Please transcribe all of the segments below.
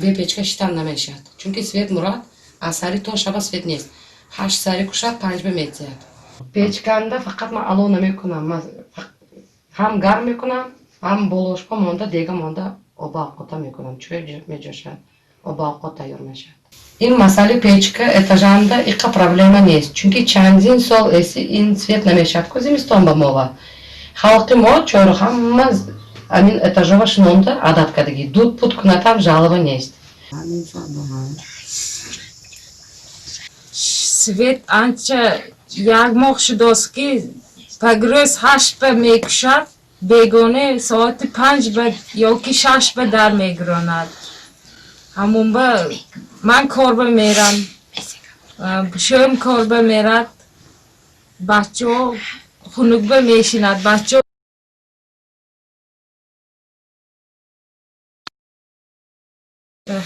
Бе печка шитан намешавад, чунки свет мурад, аз сари то шаба свет нест. 8 сари кушад, 5 ба метиҳад. Печканда фақат ман алов намекунам, ман ҳам гарм мекунам, ҳам болошпа монда, дега монда, оба овқота мекунам, чой меҷошад, оба овқот тайёр мешавад. Ин масъалаи печка этажанда иқа проблема нест, чунки чандин сол эси ин свет намешавад ку зимистон ба мова. Халқи мо чору ҳама амин этажова шинонда адат кардагӣ, дуд пуд кунад ҳам жалоба нест. Свет анча як моҳ шудост, ки пагрӯз 8 ба мекушад, бегона соати 5 ба ёки 6 ба дар мегиронад. Ҳамун ба ман кор ба мерам, шӯм кор ба мерад, бачаҳо хунук ба мешинад, бачаҳо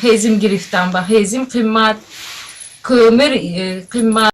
ҳезим гирифтам, ба ҳезим қимат, кӯмир қимат.